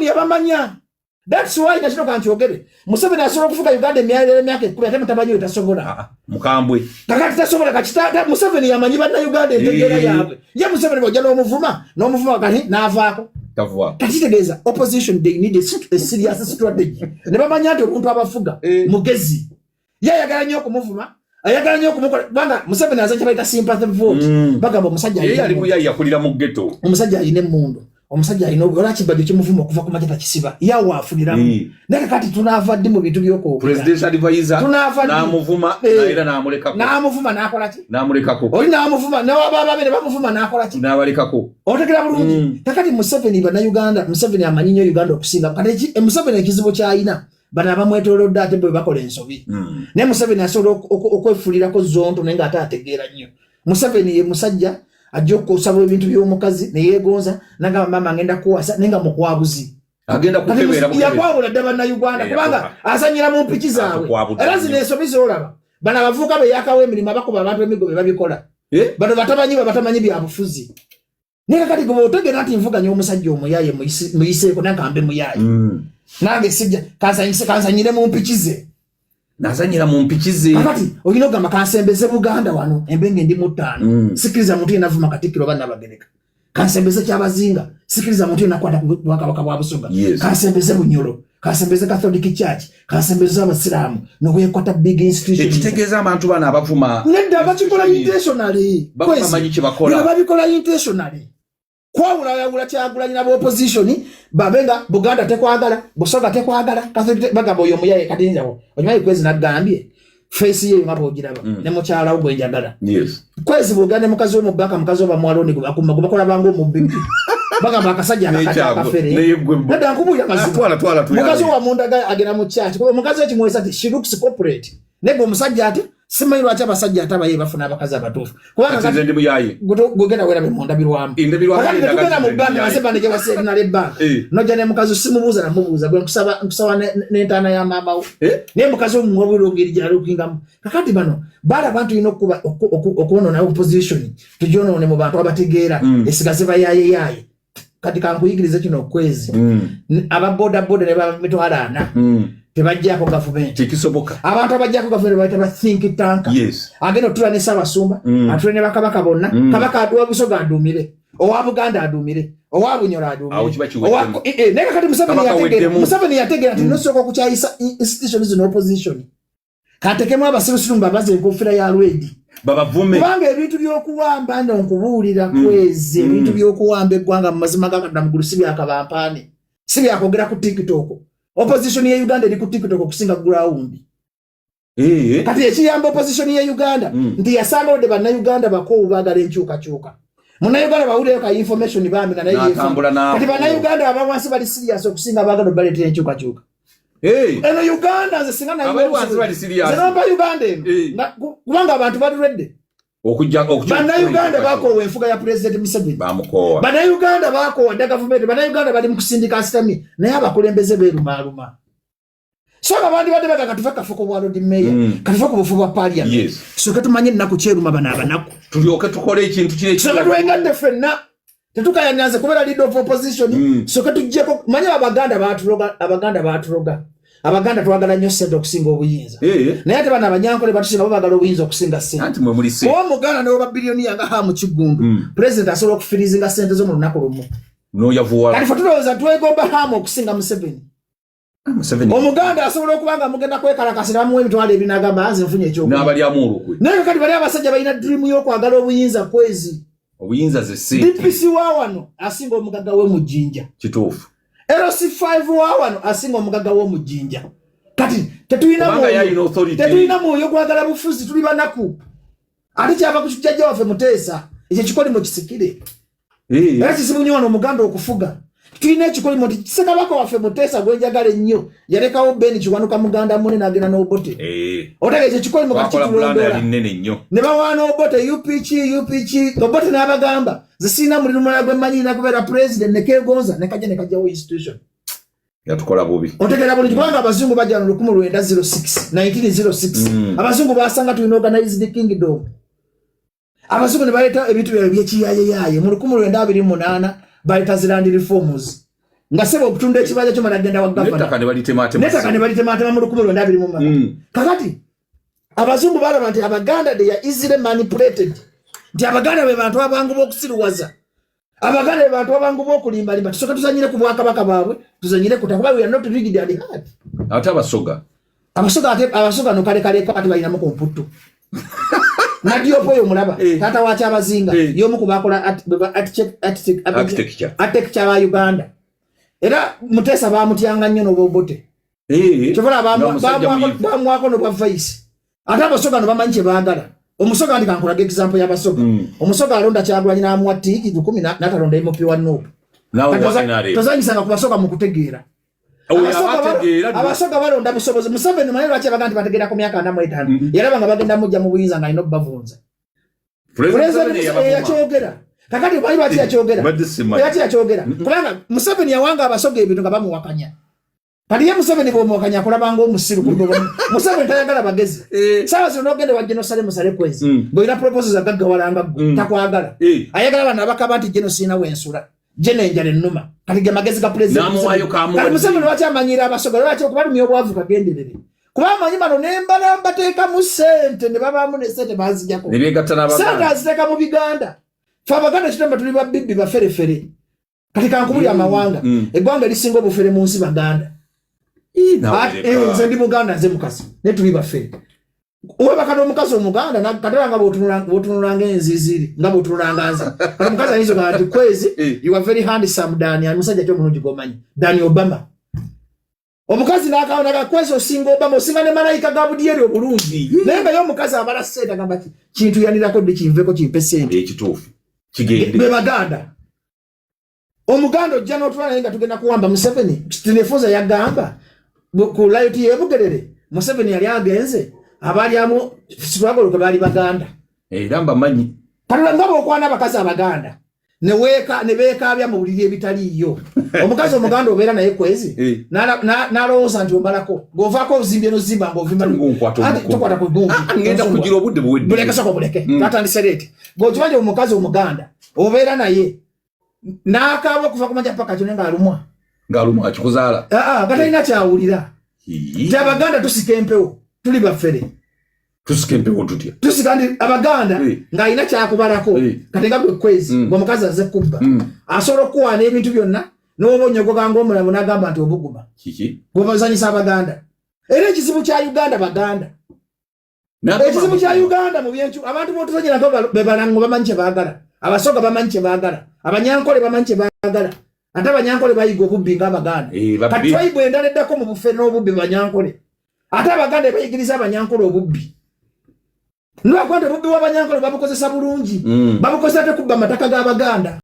Yabamanya. That's why nakino kankyogere, Museveni asobola okufuga Uganda emyaka 10, ate mutabanyi we tasobola. Ah, ah, mukambwe. Kakati tasobola. Kakita Museveni yamanyi Bannayuganda, entegeera yaabwe. Ye Museveni bwojja n'omuvuma n'omuvuma, kati n'avaako. Tavuwa. Kati kitegeeza opposition, they need a serious strategy, ne bamanya nti omuntu abafuga mugezi. Ye ayagala nnyo okumuvuma, ayagala nnyo okumukola, kubanga Museveni aza kyebayita sympathy vote. Bagamba omusajja Ye alina yali emmundu. Muyayi, yakulira mu ghetto. Omusajja alina emmundu, omusajja alina olwakibajjo kimuvuma okuva ku makya takisiba, yawe afuniramu. Naye kakati tunaava ddi mu bintu by'okwogera? Presidential advisor. Tunaava ddi? N'amuvuma. Era n'amulekako. N'amuvuma n'akola ki? N'amulekako. Oli n'amuvuma, nabababe ne bamuvuma, n'akola ki? N'abalekako. Otegera bulungi? Kakati Museveni, Bannayuganda, Museveni amanyi nnyo Uganda okusinga. Kati Museveni ekizibu ky'alina, bano abamwetoolodde ate bwe bakola ensobi. Naye Museveni asobola okwefuulirako zonto, naye ng'ate ategeera nnyo. Museveni ye musajja ajja okusaba ebintu by'omukazi neyeegonza, nagamba, "Maama, ngenda kuwasa," naye nga mukwabuzi. Agenda Kati kukebera bukebera. Yakwabula dda Bannayuganda, kubanga azanyira mu mpiki zaabwe. Atukwabudde Era zino nnyo. ensobi z'olaba, bano abavubuka be yakawa emirimu, abakuba abantu emigo, be babikola. Bano batamanyi, bwe batamanyi byabufuzi. Naye kakati gwe otegeera nti nvuganya omusajja omuyaye, muyiseeko nankambe muyaye. Nange sijja kansanyire mu mpiki ze. Nazanyira mu mpiki ze. Kakati olina okugamba, "Kansembeze Buganda wano, embenge ndi mu ttaano. Sikiriza muntu yenna avuma Katikkiro oba Nabagereka. Kansembeze Kyabazinga. Sikiriza muntu yenna akwata ku bwakabaka bwa Busoga. Kansembeze Bunyolo, kansembeze Catholic Church, kansembeze Abasiraamu," noweekwata big institutions. Ekitegeeza abantu bano abavuma Nedda, bakikola intentionally. Baba Kwezi. bamanyi kye bakola. Bino babikola intentionally kwawulayawula Kyagulanyi naba opposition, babe nga Buganda tekwagala, Busoga tekwagala, Catholic bagamba oyo omuyaye. Kati njawo okimanyi, Kwezi nagambye face ye nga bwogiraba ne mukyalawo gwe njagala. Kwezi bwogenda ne mukazi we mu banka, mukazi we bamuwaloni gwe bakuma, gwe bakola banga omubbi, bagamba akasajja akakadde N'ekyago. akafere. Naye gwe Nedda, nkubuulira Ah, mazima. twala, twala, tuyambe. Mukazi we wamundaga agenda mu church, kuba omukazi we kimuwesa nti she looks corporate, naye gwe omusajja ate simanyi lwaki abasajja ate abaye bafuna abakazi abatuufu, kubanga Kati nze ndi muyaye. Gwegenda werabe mu ndabirwamu. Endabirwamu Kakati endaga tetugenda mu nti banka, muyaye. nze manager wa Centenary Bank. Nojja ne mukazi, simubuuza namubuuza, gwe nkusaba n'entaana ya maama wo. Naye mukazi omuwa bulungi gyalookingamu. Kakati bano balaba nti tulina okwonoona opposition, tugyonoone mu bantu abategeera, esigaze bayaayeyaye. Kati kankuyigirize kino, okwezi aba bodaboda ne baba 400,000, tebajjako gavumenti. Tekisoboka. Abantu abajjako gavumenti bayita ba think tank. Agenda otula ne Ssaabasumba, atule ne bakabaka bonna. Kabaka wa Busoga aduumire, owa Buganda aduumire, owa Bunyoro Awo aduumire. kiba kiweddemu. Naye kakati Museveni Kabaka yategeera, weddemu. Museveni yategeera nti nosooka okukyayisa institution zino, opposition katekemu abasirusiru mbabaza enkofiira ya lwedi. Babavume. Kubanga ebintu by'okuwamba, no nkubuulira Kwezi, ebintu by'okuwamba eggwanga mu mazima ga Katonda mugulu si byakabampaane, si byakwogera ku TikTok. Opposition ye Uganda eri ku TikTok okusinga ground. Kati ekiyamba opposition ye Uganda nti yasanga odde Bannayuganda bakoowu, baagala enkyukakyuka. Munnayuganda bawulireyo ka information bambi nga naye N'atambula yeefuga. n'abo. Kati Bannayuganda abawansi bali serious okusinga abaagala obaleetera enkyukakyuka. Eno Uganda nze singa Abali wansi bali serious. nze nompa Uganda eno kubanga abantu bali ready. Okujja okujja. Bannayuganda bakoowa enfuga ya President Museveni. Bamukoowa. Bannayuganda bakoowa dda gavumenti. Bannayuganda bali mu kusindika asitami, naye abakulembeze beerumaaluma. So nga bandibadde baga, "Katuve kafuko bwa Lord Mayor, katuve ku bufu bwa parliament, tusooke tumanye ennaku kyeruma bano abanaku, Tulyoke tukole ekintu kiri. Tusooke twegatte ffenna, tetukayanyanze kubeera leader of opposition, tusooke tuggyeko." Manye Abaganda batuloga, Abaganda batuloga. Abaganda twagala nnyo ssente okusinga obuyinza. Naye ate bano Abanyankole batusinga, bo baagala obuyinza okusinga ssente. Anti mwe muli se Oba Muganda newoba billionaire nga Hamu Kigundu, president asobola okufirizinga ssente zo mu lunaku lumu. N'oyavuwala. Kati fe tulowooza twegomba Hamu okusinga Museveni. Museveni. Omuganda asobola okuba nga mugenda kwekalakasa ne bamuwa 200,000, n'agamba, "Nze nfunye ekyokulya." N'abalyamu olukwe. Naye kati bali abasajja balina dream y'okwagala obuyinza, Kwezi. Obuyinza ze ssente. DPC wa wano asinga omugagga we mu Jjinja. Kituufu. LC5 wa wano asinga omugagga we mu Jjinja. Kati tetulina Kubanga mwoyo, yalina authority. tetulina mwoyo gwagala bufuzi, tuli banaku. Ate kyava ku kijjajja waffe Muteesa, ekyo ekikolimo kisikire. Era kizibu nnyo wano Omuganda okufuga. Tulina ekikolimo nti Ssekabaka waffe Muteesa gwenjagala ennyo yalekawo Ben Kiwanuka muganda mune n'agenda n'Obote. Otega ekyo ekikolimo kati Twakola bulanda. kitulondoola. Yali nnene nnyo. Ne bawaana Obote, UPK, UPK. Obote n'abagamba, "Nze sirina mulimu mulala gwe mmanyi, nina kubeera president." Nekeegonza nekajja nekajjawo institution. Yatukola bubi. Otegeera bulungi? Kubanga abazungu bajja mu 1906, 1906. Abazungu basanga tulina organized kingdom. Abazungu ne baleeta ebintu byabwe byekiyayeyaye. Mu 1928 baleeta zi land reforms. Nga sebo okutunda ekibanja kyo managenda wa gavana. N'ettaka ne balitematema. N'ettaka ne balitematema mu 1920. Kakati abazungu balaba nti Abaganda, they are easily manipulated, nti Abaganda be bantu abangu b'okusiruwaza, Abaganda be bantu abangu b'okulimbalimba. Tusooke tuzanyire ku bwakabaka bwabwe, tuzanyire ku ttaka, kuba we are not rigid and hard. Ate Abasoga? Abasoga, ate Abasoga no kale kaleko, ate balinamu ku mputtu. Nadiope oyo mulaba? Eh. Taata wa Kyabazinga. Eh. Y'omu ku bakola Architecture. Architecture wa Uganda. Era Muteesa bamutyanga nnyo n'Obote. Kyobola Nga musajja muyivu. Bamwako nobwa vice. Ate Abasoga no bamanyi kye baagala. Omusoga, ndi kankulaga example y'Abasoga. Omusoga alonda Kyagulanyi n'amuwa tiiki 1000, n'atalonda MP wa NUP. Nawe wa NRM. Tozanyisanga ku Basoga mu kutegeera. Oyo Abasoga abategeera. Abasoga balonda busobozi. Museveni manyi lwaki abaga nti bategeera ku myaka 45? Yalaba nga bagenda mujja mu buyinza nga alina obbavunza. President President Museveni Museveni yabavuma. yakyogera. Kakati manyi lwaki yakyogera? Mbadde simanyi. Lwaki yakyogera? Kubanga Museveni yawanga Abasoga ebintu nga bamuwakanya. Kati ye Museveni bw'omuwakanya akulaba ng'omusiru. Museveni tayagala bagezi. Saawa zino n'ogenda wa General Saleh Musale kwezi, ng'olina proposal zagaggawalanga ggwe, takwagala. Ayagala bano abakaba nti geno siina wensula, geno enjala ennuma. Kati ge magezi ga President N'amuwaayo Museveni. kamuwadde. Kati Museveni lwaki amanyira Abasoga? Lwaki? Okubalumya obwavu kagenderere, kuba amanyi bano nembala mbateekamu sente ne babaamu ne sente banzijako. Ne beegatta Sente n'Abaganda. aziteeka mu Biganda. Fe Abaganda kitemba tuli babibbi, baferefere. Kati kankubuli amawanga, eggwanga erisinga obufere mu nsi Baganda. Ii, nawe leka. Nze ndi Muganda, nze mukazi, naye tuli bafere. Webaka n'omukazi Omuganda katala nga bw'otunulanga enziziri, nga bw'otunulanga nze. Kati omukazi ayinza ogamba nti, "Kwezi, you are very handsome." Dani ani musajja ki omulungi gw'omanyi? Dani Obama. Omukazi n'akawonaga, "Kwezi, osinga Obama, osinga ne malayika Gabudyeri obulungi." Naye nga ye omukazi abala sente, agamba ki kintu yanirako ddi kinveko kimpe sente. Ekituufu kigende. Be Baganda. Omuganda ojja n'otula naye nga tugenda kuwamba Museveni. Tinefuza yagamba ku riot y'ebugerere, Museveni yali agenze, abalyamu struggle kwe baali Baganda. Era mbamanyi. Kati nga bwokwana abakazi Abaganda neweeka ne beekaabya mu buliri ebitaliiyo, omukazi Omuganda obeera naye kwezi, n'alowooza nti ombalako ng'ovaako ozimbye nozimba ng'ovimba. Ng'onkwata Ate omukono. tokwata ku gundi. Ah, ngenda kugira obudde buwedde. Buleke, soko buleke. Twatandise late. Ng'okimanyi omukazi Omuganda obeera naye n'akaaba okuva ku makya paka kyone ng'alumwa. Ng'alumwa akikuzaala. Ah, ah, nga talina kyawulira. Ii. Nti Abaganda tusika empewo, tuli bafere. Tusika empewo tutya? Tusika nti Abaganda ng'alina kyakubalako. Kati nga gwe kwezi, ng'omukazi aze kubba, asobola okukuwaana ebintu byonna n'oba onyogoga ng'omulamu n'agamba nti obuguma. Kiki? Gwebazanyisa Abaganda. Era ekizibu kya Uganda Baganda. N'agamba Ekizibu kya Uganda mu byencu, abantu botuzanyirako be balango, bamanyi kye baagala. Abasoga bamanyi kye baagala, Abanyankole bamanyi kye baagala. Ate Abanyankole bayiga obubbi ng'Abaganda. Babbi. Kati tribe endala eddako mu bufere n'obubbi Banyankole. Ate Abaganda bayigiriza Abanyankole obubbi, lwakuba nti obubbi bw'Abanyankole babukozesa bulungi. Babukozesa tekubba mataka g'Abaganda.